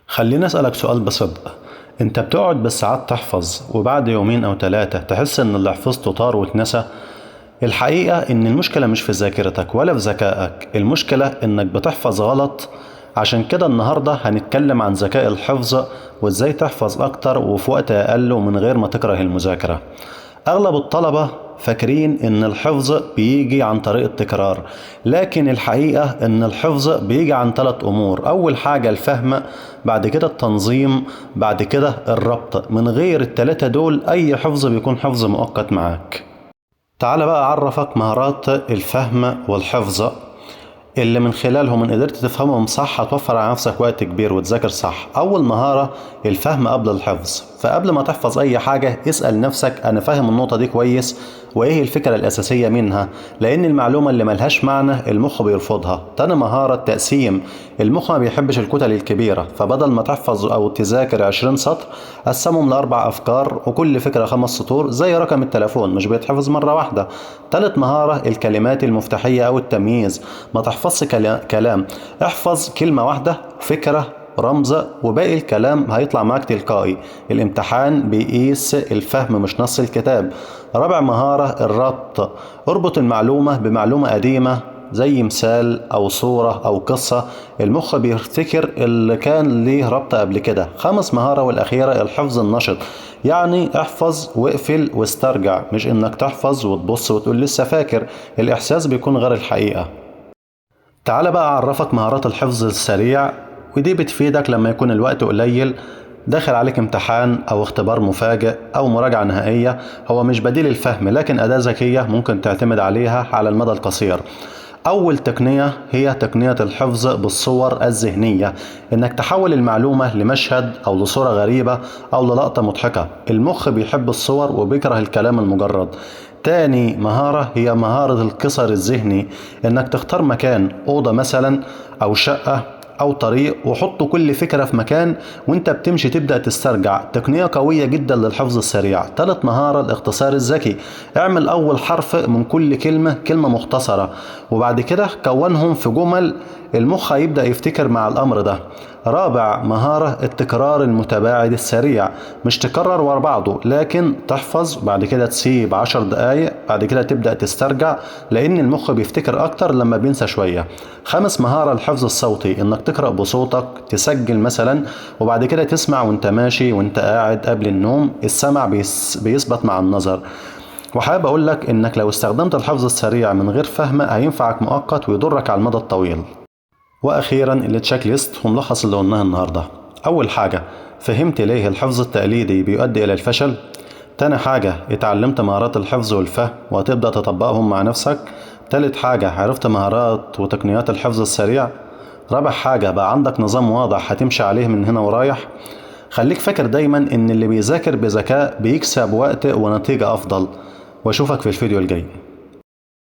خليني أسألك سؤال بصدق، أنت بتقعد بالساعات تحفظ وبعد يومين أو 3 تحس إن اللي حفظته طار واتنسى؟ الحقيقة إن المشكلة مش في ذاكرتك ولا في ذكائك، المشكلة إنك بتحفظ غلط. عشان كده النهاردة هنتكلم عن ذكاء الحفظ وإزاي تحفظ أكتر وفي وقت أقل ومن غير ما تكره المذاكرة. أغلب الطلبة فاكرين إن الحفظ بيجي عن طريق التكرار، لكن الحقيقة إن الحفظ بيجي عن 3 أمور. أول حاجة الفهم، بعد كده التنظيم، بعد كده الربط. من غير ال3 دول أي حفظ بيكون حفظ مؤقت معاك. تعال بقى أعرفك مهارات الفهم والحفظ اللي من خلالهم إن قدرت تفهمهم صح هتوفر على نفسك وقت كبير وتذاكر صح. أول مهارة الفهم قبل الحفظ. فقبل ما تحفظ أي حاجة اسأل نفسك أنا فاهم النقطة دي كويس وإيه الفكرة الأساسية منها، لأن المعلومة اللي ملهاش معنى المخ بيرفضها. تاني مهارة التقسيم. المخ ما بيحبش الكتل الكبيرة، فبدل ما تحفظ أو تذاكر 20 سطر قسمهم ل4 أفكار وكل فكرة 5 سطور زي رقم التليفون، مش بيتحفظ مرة واحدة. تالت مهارة الكلمات المفتاحية أو التمييز. ما تحفظش كلام، احفظ كلمة واحدة، فكرة، رمز، وباقي الكلام هيطلع معاك تلقائي. الامتحان بيقيس الفهم مش نص الكتاب. رابع مهارة الربط. اربط المعلومة بمعلومة قديمة زي مثال أو صورة أو قصة، المخ بيفتكر اللي كان ليه ربط قبل كده. خامس مهارة والأخيرة الحفظ النشط، يعني احفظ واقفل واسترجع، مش إنك تحفظ وتبص وتقول لسه فاكر، الإحساس بيكون غير الحقيقة. تعال بقى أعرفك مهارات الحفظ السريع، ودي بتفيدك لما يكون الوقت قليل، داخل عليك امتحان أو اختبار مفاجئ أو مراجعة نهائية. هو مش بديل الفهم، لكن أداة ذكية ممكن تعتمد عليها على المدى القصير. أول تقنية هي تقنية الحفظ بالصور الذهنية، إنك تحول المعلومة لمشهد أو لصورة غريبة أو للقطة مضحكة. المخ بيحب الصور وبيكره الكلام المجرد. تاني مهارة هي مهارة القصر الذهني، إنك تختار مكان، أوضة مثلا أو شقة أو طريق، وحط كل فكرة في مكان وانت بتمشي تبدأ تسترجع. تقنية قوية جدا للحفظ السريع. تالت مهارة الاختصار الذكي. اعمل أول حرف من كل كلمة كلمة مختصرة، وبعد كده كونهم في جمل، المخ هيبدأ يفتكر مع الأمر ده. رابع مهارة التكرار المتباعد السريع، مش تكرر ورا بعضه، لكن تحفظ بعد كده تسيب 10 دقايق، بعد كده تبدأ تسترجع، لأن المخ بيفتكر أكتر لما بينسى شوية. خامس مهارة الحفظ الصوتي، إنك تقرأ بصوتك، تسجل مثلا وبعد كده تسمع وانت ماشي وانت قاعد قبل النوم. السمع بيثبت مع النظر. وحابب أقول لك إنك لو استخدمت الحفظ السريع من غير فهم هينفعك مؤقت ويضرك على المدى الطويل. وأخيرا ال checklist وملخص اللي قلناه النهاردة. أول حاجة، فهمت ليه الحفظ التقليدي بيؤدي إلى الفشل. تاني حاجة، اتعلمت مهارات الحفظ والفهم وهتبدأ تطبقهم مع نفسك. تالت حاجة، عرفت مهارات وتقنيات الحفظ السريع. رابع حاجة، بقى عندك نظام واضح هتمشي عليه من هنا ورايح. خليك فاكر دايما إن اللي بيذاكر بذكاء بيكسب وقت ونتيجة أفضل. وأشوفك في الفيديو الجاي.